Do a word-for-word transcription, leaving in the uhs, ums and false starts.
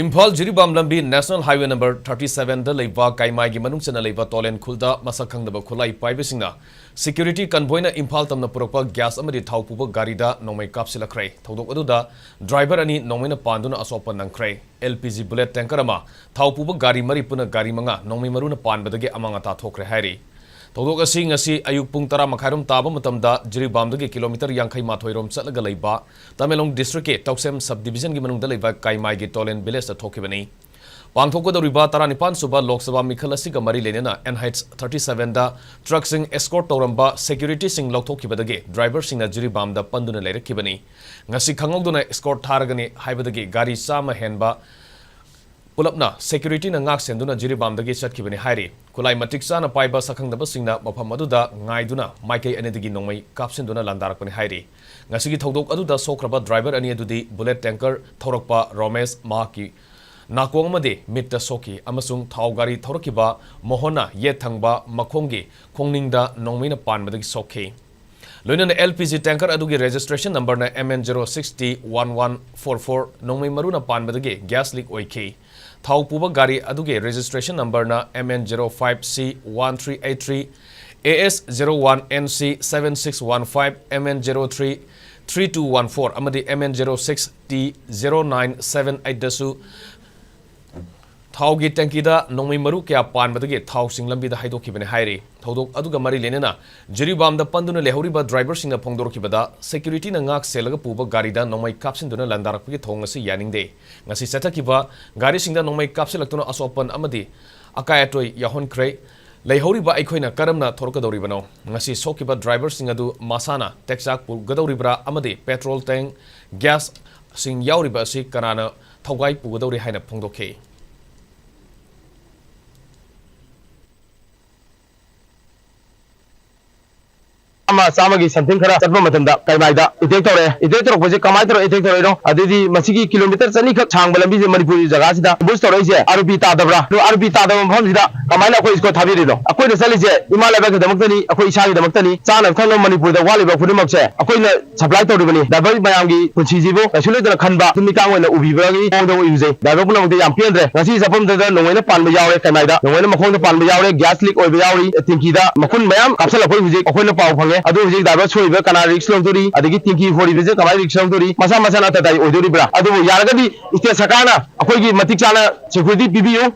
ꯏꯝꯐꯥꯜ ꯖꯤꯔꯤꯕꯥꯝ ꯂꯝꯕꯤ National Highway number thirty seven ꯗ ꯂꯩꯕ ꯀꯥꯏꯃꯥꯏꯒꯤ ꯃꯅꯨꯡ ꯆꯟꯅ ꯂꯩꯕ ꯇꯣꯂꯦꯟ ꯈꯨꯜꯗ ꯃꯁꯛ ꯈꯪꯗꯕ ꯈꯨꯠꯂꯥꯏ ꯄꯥꯏꯕꯁꯤꯡꯅ security convoy ꯅ ꯏꯝꯐꯥꯜ ꯇꯝꯅ ꯄꯨꯔꯛꯄ gas ꯑꯃꯗꯤ ꯊꯥꯎ ꯄꯨꯕ ꯒꯥꯔꯤꯗ ꯅꯣꯡꯃꯩ ꯀꯥꯞꯁꯤꯜꯂꯛꯈ꯭ꯔꯦ꯫ ꯊꯧꯗꯣꯛ ꯑꯗꯨꯗ driver ꯑꯅꯤ ꯅꯣꯡꯃꯩꯅ ꯄꯥꯟꯗꯨꯅ ꯑꯁꯣꯛꯄ ꯅꯪꯈ꯭ꯔꯦ꯫ L P G bullet tanker ꯑꯃ, ꯊꯥꯎ ꯄꯨꯕ ꯒꯥꯔꯤ ꯃꯔꯤ ꯄꯨꯟꯅ ꯒꯥꯔꯤ ꯃꯉꯥ ꯅꯣꯡꯃꯩ ꯃꯔꯨꯅ ꯄꯥꯟꯕꯗꯒꯤ ꯑꯃꯥꯡ ꯑꯇꯥ ꯊꯣꯛꯈ꯭ꯔꯦ ꯍꯥꯏꯔꯤ꯫ ꯊꯧꯗꯣꯛ ꯑꯁꯤ ꯉꯁꯤ ꯑꯌꯨꯛ ꯄꯨꯡ ꯇꯔꯥ ꯃꯈꯥꯏꯔꯣꯝ ꯇꯥꯕ ꯃꯇꯝꯗ ꯖꯤꯔꯤꯕꯥꯝꯗꯒꯤ kilometre ꯌꯥꯡꯈꯩ ꯃꯥꯊꯣꯏ ꯔꯣꯝ ꯆꯠꯂꯒ ꯂꯩꯕ ꯇꯃꯦꯡꯂꯣꯡ district ꯀꯤ ꯇꯧꯁꯦꯝ sub division ꯒꯤ ꯃꯅꯨꯡꯗ ꯂꯩꯕ ꯀꯥꯏꯃꯥꯏꯒꯤ ꯇꯣꯂꯦꯟ village ꯇ ꯊꯣꯛꯈꯤꯕꯅꯤ꯫ ꯄꯥꯡꯊꯣꯛꯀꯗꯧꯔꯤꯕ ꯇꯔꯥꯅꯤꯄꯥꯟ ꯁꯨꯕ ꯂꯣꯛ ꯁꯚꯥ ꯃꯤꯈꯜ ꯑꯁꯤꯒ ꯃꯔꯤ ꯂꯩꯅꯅ N H thirty seven ꯗ truck ꯁꯤꯡ escort ꯇꯧꯔꯝꯕ security ꯁꯤꯡ ꯂꯧꯊꯣꯛꯈꯤꯕꯗꯒꯤ driver ꯁꯤꯡꯅ ꯖꯤꯔꯤꯕꯥꯝꯗ ꯄꯟꯗꯨꯅ ꯂꯩꯔꯛꯈꯤꯕꯅꯤ꯫ ꯉꯁꯤ ꯈꯪꯍꯧꯗꯅ escort ꯊꯥꯔꯒꯅꯤ ꯍꯥꯏꯕꯗꯒꯤ ꯒꯥꯔꯤ ꯆꯥꯝꯃ ꯍꯦꯟꯕ ꯄꯨꯂꯞꯅ security ꯅ ꯉꯥꯛ ꯁꯦꯟꯗꯨꯅ ꯖꯤꯔꯤꯕꯥꯝꯗꯒꯤ ꯆꯠꯈꯤꯕꯅꯤ ꯍꯥꯏꯔꯤ꯫ ꯈꯨꯠꯂꯥꯏ ꯃꯇꯤꯛ ꯆꯥꯅ ꯄꯥꯏꯕ ꯁꯛꯈꯪꯗꯕꯁꯤꯡꯅ ꯃꯐꯝ ꯑꯗꯨꯗ ꯉꯥꯏꯗꯨꯅ ꯃꯥꯏꯀꯩ ꯑꯅꯤꯗꯒꯤ ꯅꯣꯡꯃꯩ ꯀꯥꯞꯁꯤꯟꯗꯨꯅ ꯂꯥꯟꯗꯥꯔꯛꯄꯅꯤ ꯍꯥꯏꯔꯤ꯫ ꯉꯁꯤꯒꯤ ꯊꯧꯗꯣꯛ ꯑꯗꯨꯗ ꯁꯣꯛꯈ꯭ꯔꯕ driver ꯑꯅꯤ ꯑꯗꯨꯗꯤ bullet tanker ꯊꯧꯔꯛꯄ ꯔꯣꯃꯦꯁ, ꯃꯍꯥꯛꯀꯤ ꯅꯥꯀꯣꯡ ꯑꯃꯗꯤ ꯃꯤꯠꯇ ꯁꯣꯛꯈꯤ ꯑꯃꯁꯨꯡ ꯊꯥꯎ ꯒꯥꯔꯤ ꯊꯧꯔꯛꯈꯤꯕ ꯃꯣꯍꯟꯅ ꯌꯦꯠ ꯊꯪꯕ ꯃꯈꯣꯡꯒꯤ ꯈꯣꯡꯅꯤꯡꯗ ꯅꯣꯡꯃꯩꯅ ꯄꯥꯟꯕꯗꯒꯤ ꯁꯣꯛꯈꯤ꯫ ꯂꯣꯏꯅꯅ L P G tanker ꯑꯗꯨꯒꯤ registration number ꯅ M N zero six T one one four four ꯅꯣꯡꯃꯩ ꯃꯔꯨꯅ ꯄꯥꯟꯕꯗꯒꯤ gas leak ꯑꯣꯏꯈꯤ꯫ ꯊꯥꯎ ꯄꯨꯕ ꯒꯥꯔꯤ ꯑꯗꯨꯒꯤ registration number ꯅ M N zero five C one three eight three, A S zero one N C seven six one five, M N zero three three two one four ꯑꯃꯗꯤ M N zero six T zero nine seven eight ꯗꯁꯨ ꯊꯥꯎꯒꯤ tanky ꯗ ꯅꯣꯡꯃꯩ ꯃꯔꯨ ꯀꯌꯥ ꯄꯥꯟꯕꯗꯒꯤ ꯊꯥꯎꯁꯤꯡ ꯂꯝꯕꯤꯗ ꯍꯩꯗꯣꯛꯈꯤꯕꯅꯤ ꯍꯥꯏꯔꯤ꯫ ꯊꯧꯗꯣꯛ ꯑꯗꯨꯒ ꯃꯔꯤ ꯂꯩꯅꯅ ꯖꯤꯔꯤꯕꯥꯝꯗ ꯄꯟꯗꯨꯅ ꯂꯩꯍꯧꯔꯤꯕ driver ꯁꯤꯡꯅ ꯐꯣꯡꯗꯣꯔꯛꯈꯤꯕꯗ, security ꯅ ꯉꯥꯛ ꯁꯦꯜꯂꯒ ꯄꯨꯕ ꯒꯥꯔꯤꯗ ꯅꯣꯡꯃꯩ ꯀꯥꯞꯁꯤꯟꯗꯨꯅ ꯂꯥꯟꯗꯥꯔꯛꯄꯒꯤ ꯊꯧꯑꯣꯡ ꯑꯁꯤ ꯌꯥꯅꯤꯡꯗꯦ꯫ ꯉꯁꯤ ꯆꯠꯊꯈꯤꯕ ꯒꯥꯔꯤꯁꯤꯡꯗ ꯅꯣꯡꯃꯩ ꯀꯥꯞꯁꯤꯜꯂꯛꯇꯨꯅ ꯑꯁꯣꯛ ꯑꯄꯟ ꯑꯃꯗꯤ ꯑꯀꯥꯏ ꯑꯇꯣꯏ ꯌꯥꯎꯍꯟꯈ꯭ꯔꯦ꯫ ꯂꯩꯍꯧꯔꯤꯕ ꯑꯩꯈꯣꯏꯅ ꯀꯔꯝꯅ ꯊꯣꯔꯛꯀꯗꯧꯔꯤꯕꯅꯣ? ꯉꯁꯤ ꯁꯣꯛꯈꯤꯕ driver ꯁꯤꯡ ꯑꯗꯨ ꯃꯁꯥꯅ ꯇꯦꯛꯆꯥꯛ ꯄꯨꯒꯗꯧꯔꯤꯕ꯭ꯔꯥ ꯑꯃꯗꯤ petrol tank gas ꯁꯤꯡ ꯌꯥꯎꯔꯤꯕ ꯑꯁꯤ ꯀꯅꯥꯅ ꯊꯧꯒꯥꯏ ꯄꯨꯒꯗꯧꯔꯤ ꯍꯥꯏꯅ ꯐꯣꯡꯗꯣꯛꯈꯤ꯫ ꯆꯥꯝꯃꯒꯤ something ꯈꯔ ꯆꯠꯄ ꯃꯇꯝꯗ ꯀꯩꯃꯥꯏꯗ attack ꯇꯧꯔꯛꯑꯦ꯫ Attack ꯇꯧꯔꯛꯄꯁꯦ ꯀꯃꯥꯏꯅ ꯇꯧꯔ attack ꯇꯧꯔꯛꯏꯅꯣ? ꯑꯗꯩꯗꯤ ꯃꯁꯤꯒꯤ kilometre ꯆꯅꯤ ꯈꯛ ꯁꯥꯡꯕ ꯂꯝꯕꯤꯁꯦ ꯃꯅꯤꯄꯨꯔꯒꯤ ꯖꯒꯥꯁꯤꯗ ambush ꯇꯧꯔꯛꯏꯁꯦ ꯑꯥꯔ ꯌꯨ ꯄꯤ ꯇꯥꯗꯕ꯭ꯔꯥ? ꯑꯗꯣ ꯑꯥꯔ ꯌꯨ ꯄꯤ ꯇꯥꯗꯕ ꯃꯐꯝꯁꯤꯗ ꯀꯃꯥꯏꯅ ꯑꯩꯈꯣꯏ escort ꯊꯥꯕꯤꯔꯤꯅꯣ? ꯑꯩꯈꯣꯏꯅ ꯆꯠꯂꯤꯁꯦ ꯏꯃꯥ ꯂꯩꯕꯥꯛꯀꯤꯗꯃꯛꯇꯅꯤ, ꯑꯩꯈꯣꯏ ꯏꯁꯥꯒꯤꯗꯃꯛꯇꯅꯤ, ꯆꯥꯅ ꯊꯛꯅꯕ ꯃꯅꯤꯄꯨꯔꯗ ꯋꯥꯠꯂꯤꯕ ꯈꯨꯗꯤꯡꯃꯛꯁꯦ ꯑꯩꯈꯣꯏꯅ supply ꯇꯧꯔꯤꯕꯅꯤ꯫ Driver ꯃꯌꯥꯝꯒꯤ ꯄꯨꯟꯁꯤꯁꯤꯕꯨ ꯀꯩꯁꯨ ꯂꯩꯇꯅ ꯈꯟꯕ ꯅꯨꯃꯤꯗꯥꯡ ꯑꯣꯏꯅ ꯎꯕꯤꯕꯒꯤ ꯃꯑꯣꯡꯗ ꯑꯩ ꯎꯖꯩ꯫ Driver ꯄꯨꯝꯅꯃꯛꯇ ꯌꯥꯝ ꯄꯦꯟꯗ꯭ꯔꯦ꯫ ꯉꯁꯤ ꯆꯠꯐꯝꯗꯨꯗ ꯅꯣꯡꯃꯩꯅ ꯄꯥꯟꯕ ꯌꯥꯎꯔꯦ, ꯀꯩꯃꯥꯏꯗ ꯅꯣꯡꯃꯩꯅ ꯃꯈꯣꯡꯗ ꯄꯥꯟꯕ ꯌꯥꯎꯔꯦ, gas leak ꯑꯣꯏꯕ ꯌꯥꯎꯔꯤ, ꯇꯦꯡꯀꯤꯗ ꯃꯈꯨꯟ ꯃꯌꯥꯝ ꯀꯥꯞꯁꯤꯜꯂꯛꯄ ꯍꯧꯖꯤꯛ ꯑꯩꯈꯣꯏꯅ ꯄꯥꯎ ꯐꯪꯉꯦ꯫ ꯑꯗꯨ ꯍꯧꯖꯤꯛ driver ꯁꯣꯏꯕ ꯀꯅꯥ risk ꯂꯧꯗꯣꯔꯤ? ꯑꯗꯒꯤ ꯇꯦꯡꯀꯤ ꯍꯣꯔꯤꯕꯁꯦ ꯀꯃꯥꯏꯅ risk ꯂꯧꯗꯣꯔꯤ? ꯃꯁꯥ ꯃꯁꯥꯅ ꯑꯇꯇꯥꯏ ꯑꯣꯏꯗꯣꯔꯤꯕ꯭ꯔꯥ? ꯑꯗꯨꯕꯨ ꯌꯥꯔꯒꯗꯤ state ꯁꯔꯀꯥꯔꯅ ꯑꯩꯈꯣꯏꯒꯤ ꯃꯇꯤꯛ ꯆꯥꯅ security ꯄꯤꯕꯤꯌꯨ꯫